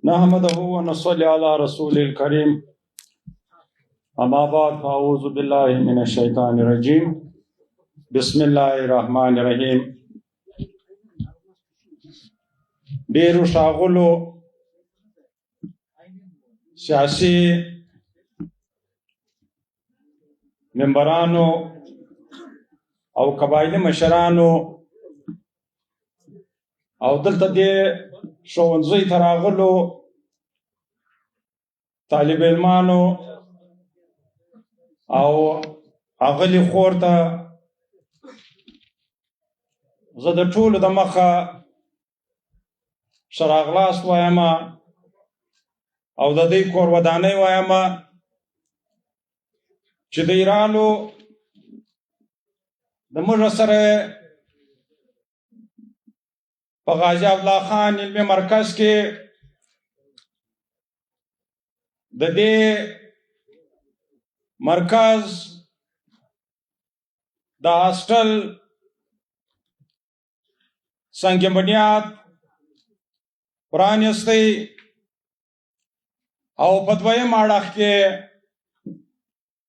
نحمده ونصلي على رسول الكريم. اما بعد، فاعوذ بالله من الشیطان الرجیم. بسم الله الرحمن الرحیم. ډیرو ښاغلو سیاسي ممبرانو او قبایلی مشرانو او دلته دې ښوونځي ته راغلو طالب علمانو او اغلی خور ته زه د ټولو د مخه ښه راغلاست وایم او د دې کور ودانۍ وایم چې دی رالو د موږ سره په غازي عبدالله خان علمي مرکز کې د دې مرکز د هاسټل سنگ بنیاد پرانیستی او په دویم اړخ کې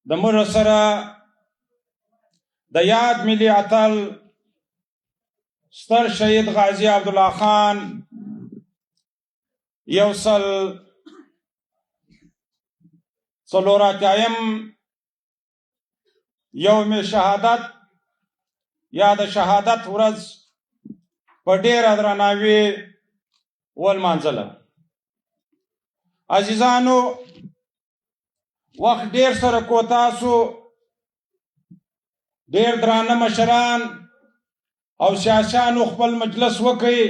د موږ سره د یاد ملي اتل ستر شهید غازي عبدالله خان 184م یوم شهادت یا د شهادت ورځ په ډیره درناوي ولمانځله. عزیزانو، وخت ډیر سره کوتا سو، ډیر درانه مشران او سیاسیانو خپل مجلس وکړي.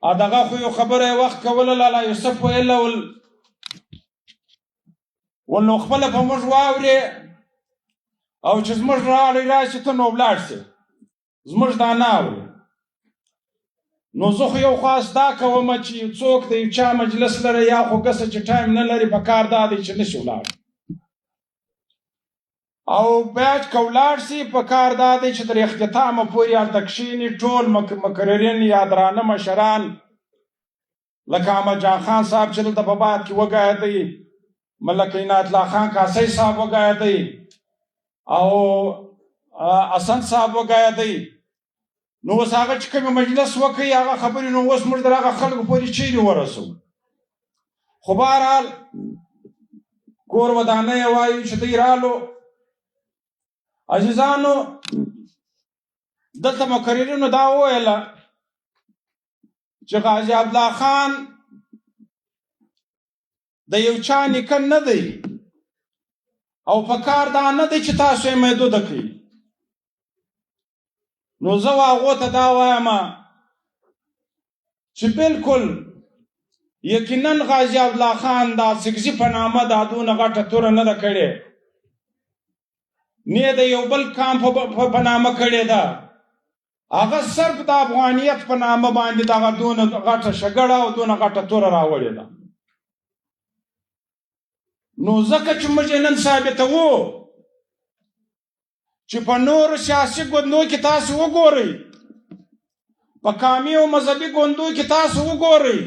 ا دغه خو یو خبره وخت کوله، لالا یوسف ویل ول نو خپله په موږ واورې او چې زموږ راړی راشي ته نو ولاړ سې، زموږ دا نه اوري. نو زه خو یو خواست دا کوم چې یو څوک د یو چا مجلس لري یا خو ګسه چې ټایم نه لري، په کار دا دی چې نشي ولاړ، او بیا که ولاړ سي په کار دا دی چې تر اختتامه پورې هلته کښېني. ټول مقررین یا درانه مشران لکه احمد جان خان صاحب چې دلته په باد کې وګایه دی، ملک عنایت الله خان کاسي صاحب وګایه دی او حسن صاحب وګایه دی. نو اوس هغه چې کوم مجلس وکړي هغه خبرې، نو اوس موږ در هغه خلکو پورې چیرې ورسو؟ خو بهرحال کور ودانۍ وایو چې دی رالو. عزیزانو، دلته مقررینو دا وویله چې غازي عبدالله خان د یو چا نیکه نه دی او په کار دا نه دی چې تاسو یې محدوده کړئ. نو زه هغو ته دا وایم چې بالکل یقینا غازي عبدالله خان د اڅکزي په نامه دا دونه غټه توره نه ده کړې، نه د یو بل کام په نامه کړې ده. هغه صرف د افغانیت په نامه باندې دغه دونه غټه شګړه او دونه غټه توره راوړې ده. نو ځکه چې موږ یې نن ثابتوو چې په نورو سیاسي ګوندو کې تاسو وګورئ، په قامي او مذهبي ګوندو کې تاسو وګورئ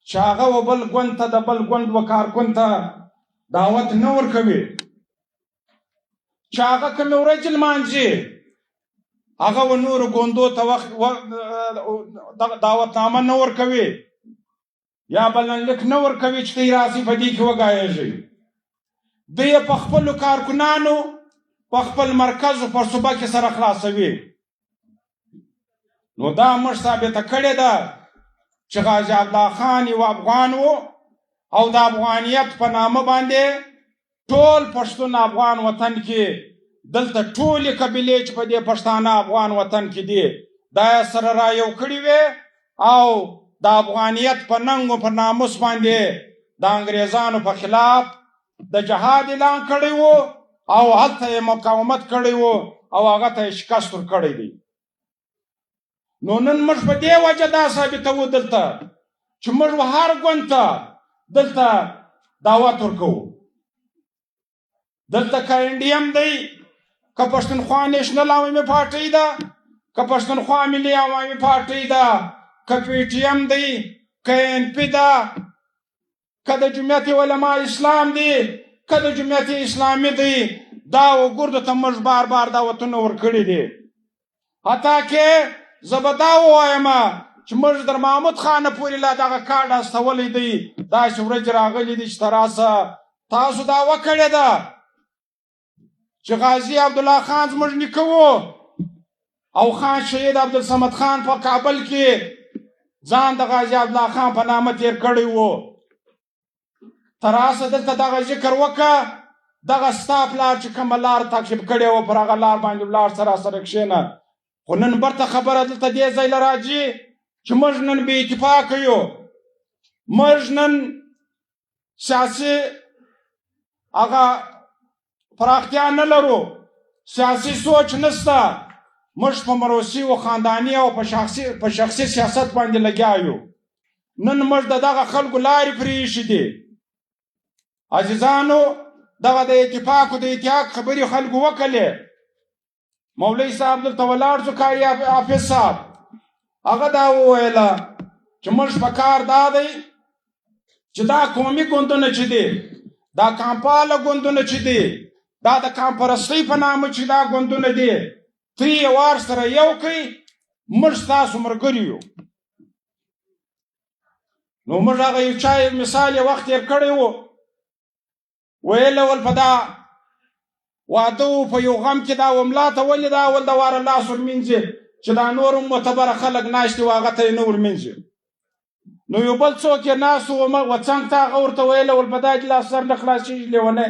چې هغه و بل ګوند ته د بل ګوند و کارکن ته دعوت نه ورکوي، چې هغه کومې ورځې لمانځي هغه و نورو ګوندو ته وخت دعوتنامه نه ورکوي یا بلنلیک نه ورکوي چې دی راسي په دې کې وګایږي. دی یې په خپلو کارکنانو په خپل مرکز او په صوبه کې سره خلاصوي. نو دا موږ ثابته کړې ده چې غازي عبدالله خان یو افغان و او د افغانیت په نامه باندې ټول پښتون افغان وطن کې دلته ټولې قبیلې چې په دې پښتانه افغان وطن کې دي دا یې سره را یو کړي وې او د افغانیت په ننګ او په ناموس باندې د انګریزانو په خلاف د جهاد اعلان کړی و او هلته یې مقاومت کړی و او هغه ته یې شکست ورکړی دی. نو نن موږ په دې وجه دا ثابتوو دلته چې موږ هر ګوند ته دلته دعوت ورکوو. دلته که این ډي ایم دی، که پښتونخوا نېشنل عوامي پارټۍ ده، که پښتونخوا ملي عوامي پارټۍ ده، که پي ټي ایم دی، که این پي ده، که د جمعیت علما اسلام دی، که د جمعیت اسلامي دی، دا وګردو ته موږ بار بار دعوتونه ورکړي دي. حتی که زه به دا ووایم چې موږ در محمود خانه پورې لا دغه کارډ استولی دی. داسې ورځې راغلي دي چې تراسه تاسو دعوه کړې ده چې غازي عبدالله خان زموږ نیکه و او خان شهید عبدالصمد خان په کابل کې ځان د غازي عبدالله خان په نامه تیر کړی و. تراسه دلته دغه ذکر وکړه، دغه ستا پلار چې کومه لار تعقیب کړې وه پر هغه لار باندې ولاړ سره سره کښېنه. خو نن برته خبره دلته دې ځای له راځي چې موږ نن بې اتفاقه یو، موږ نن سیاسي هغه پراختیا نه لرو، سیاسي سوچ نشته، موږ په مروسي او خانداني او په شخصي سیاست باندې لګیا یو. نن موږ د دغه خلکو لارې پرې ایښي دي. عزیزانو، دغه د اتفاق او د اتحاد خبرې خلکو وکړې. مولوي صاحب دلته ولاړ شو، قاري حافظ صاحب، هغه دا وویله چې موږ په کار دا دی چې دا قومي ګوندونه چې دي، دا کامپاله ګوندونه چې دي، دا د کامپرستۍ په نامه چې دا ګوندونه دي، ترې یې وار سره یو کړئ، موږ ستاسو ملګري یو. نو موږ هغه یو چا مثال یې وخت تېر کړی و، ویل ول په دا واده و په یو غم کې دا وملا ته ولې دا اول د واره لاس ورمینځي چې دا نور هم معتبره خلک ناست دي و هغه ته یې نه ورمینځي. نو یو بل څوک یې ناست و و څنګ ته، هغه ورته ویل ول په دا دې لاس سر نه خلاصېږي لېونی.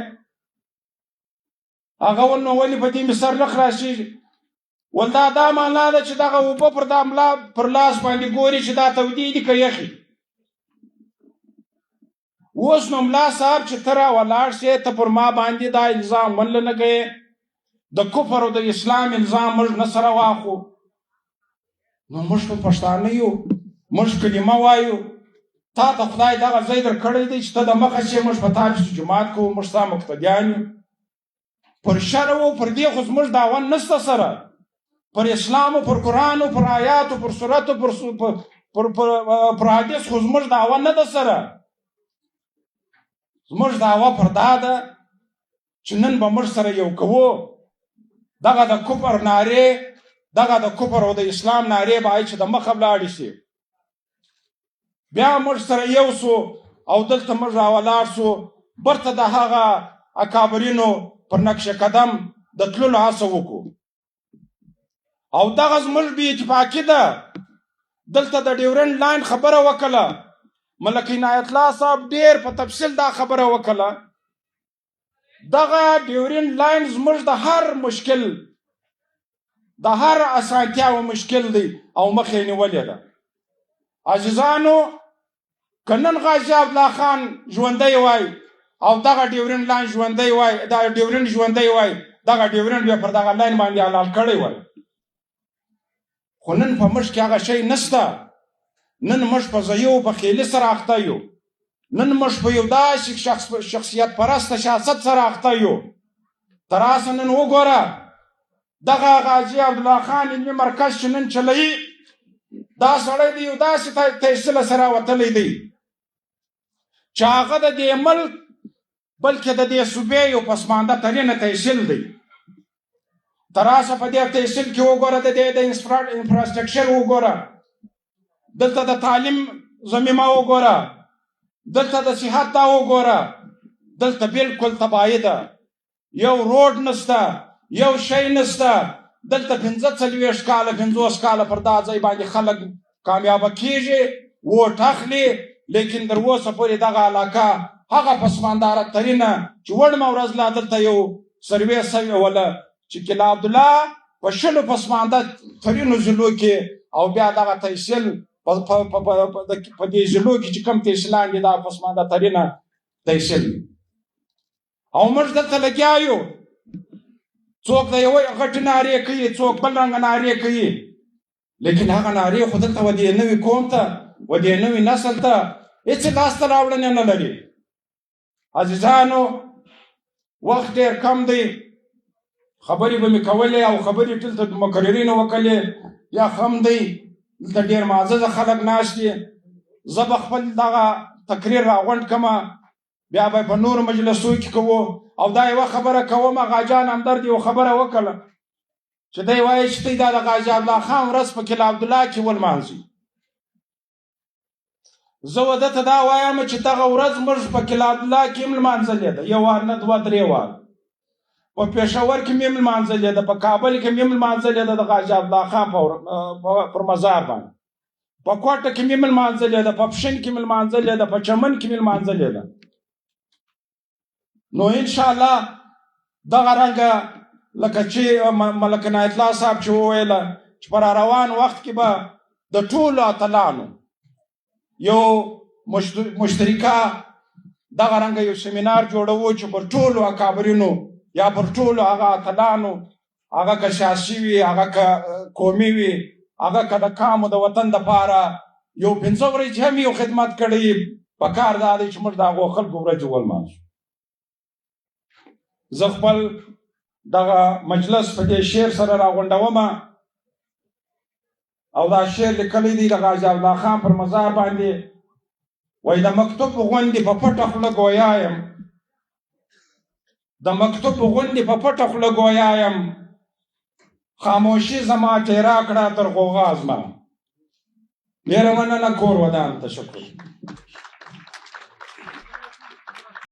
هغه ول نو ولې په دې مې سر نه خلاصېږي؟ ول دا دا معنا ده چې دغه اوبه پر دا ملا پر لاس باندې ګوري چې دا تودې دي که یخې. اوس نو ملا صاحب چې ته را ولاړ شې، ته پر ما باندې دا الزام ونه لګوې، د کفر او د اسلام الزام موږ نه سره واخو. نو موږ په پښتانه یو، موږ کلمه وایو، تا ته خدای دغه ځای درکړی دی چې ته د مخه شې، موږ په تا پسې جومات کوو، موږ ستا مقتدیان یو. پر شرع او پر دې خو زموږ دعوه نشته سره، پر اسلام او پر قرآن او پر آیاتو پر سورتو پر حدیث خو زموږ دعوه نه ده سره. زموږ دعوه پر دا ده چې نن به موږ سره یو کوو، دغه د کفر نارې، دغه د کفر او د اسلام نارې باید چې د مخه ولاړې شي. بیا موږ سره یو سو او دلته موږ راولاړ سو، برته د هغه اکابرینو پر نقش قدم د تللو هڅه وکړو. او دغه زموږ بې اتفاقي ده. دلته د ډیورنډ لاین خبره وکړه، ملک عنایت الله صاحب ډېر په تفصیل دا خبره وکړه. دغه ډیورنډ لاین زموږ د هر مشکل، د هر اسانتیاو مشکل دی او مخه یې نیولې ده. عزیزانو، که نن غازي عبدالله خان ژوندی وای او دغه ډیورنډ لاین ژوندی وای، دا ډیورنډ ژوندی وای، دغه ډیورنډ بیا پر دغه لاین باندې حلال کړی وای. خو نن په موږ کې هغه شی نشته. نن موږ په ځایو په خیلي سره اخته یو، نن موږ په یو داسې شخصیت پرسته سیاست سره اخته یو. تر اوسه نن وګوره دغه غازي عبدالله خان علمي مرکز چې نن چلوي، دا سړی د یو داسې تحصیله سره وتلی دی چې هغه د دې ملک بلکې د دې صوبې یو پسمانده ترینه تحصیل دی. تر اوسه په دې تحصیل کې وګوره، د دې د انفراسټرکچر وګوره، دلته د تعلیم ضمیمه وګوره، دلته د صحت دا وګوره، دلته بالکل تباهي ده. یو روډ نشته، یو شی نشته. دلته 45 کاله، 50 کاله پر دا ځای باندې خلک کامیابه کیږي، ووټ اخلي، لیکن در اوسه پورې دغه علاقه هغه پسمانداره ترینه چې وړمه ورځ لا دلته یو سروې سوې وله چې قلعه عبدالله په 20 پسمانده ترینو ضلعو کې، او بیا دغه تحصیل په دې ضلعو کې چې کوم تحصیلان دي دا پسمانده ترینه تحصیل دی. او موږ دلته لګیا یو، څوک د یوه غټې نارې کوي، څوک بل رنګه نارې کوي، لیکن هغه نارې خو دلته و دې نوي قوم ته، و دې نوي نسل ته هېڅ لاسته راوړنې نه لري. عزیزانو، وخت ډېر کم دی، خبرې به مې کولې او خبرې دلته مقررینو وکړې، یا خم دی، دلته ډېر معززه خلک ناست دي. زه به خپل دغه تقریر راغونډ کړم، بیا به په نورو مجلسو کې کوو. او دا یوه خبره کوم، غاجان همدرد یوه خبره وکړه چې دی وایي چې دی دا د غازي عبدالله خان ورځ په قلعه عبدالله کې ولمانځي. زه و ده ته دا وایم چې دغه ورځ موږ په قلعه عبدالله کې هم لمانځلې ده، یو وار نه، دوه درې وار. په پېښور کې مې هم لمانځلې ده، په کابل کې مې هم لمانځلې ده د غازي عبدالله خان پر مزار باندې، په کوټه کې مې هم لمانځلې ده، په پښین کې مې لمانځلې ده، په چمن کې مې لمانځلې ده. نو انشاءالله دغه رنګه لکه چې ملک عنایت الله صاحب چې وویله چې په روان وخت کې به د ټولو اتلانو یو مشترکه دغه رنګه یو سیمینار جوړوو چې پر ټولو اکابرینو یا پر ټولو هغه اتلانو، هغه که سیاسي وي، هغه که قومي وي، هغه که د قام د وطن دپاره یو 5 ورځې هم یو خدمت کړی، په کار دا دی چې موږ د هغو خلکو ورځې ولمانځو. زه خپل دغه مجلس په دې شعر سره راغونډوم او دا شعر لیکلی دی د غازي عبدالله خان پر مزار باندې. وایي د مکتوب غوندې په پټه خوله ګویا یم، د مکتوب غوندې په پټه خوله ګویا یم، خاموشي زما تیرا کړه تر غوغا زما. ډېره مننه، کور ودان، تشکر.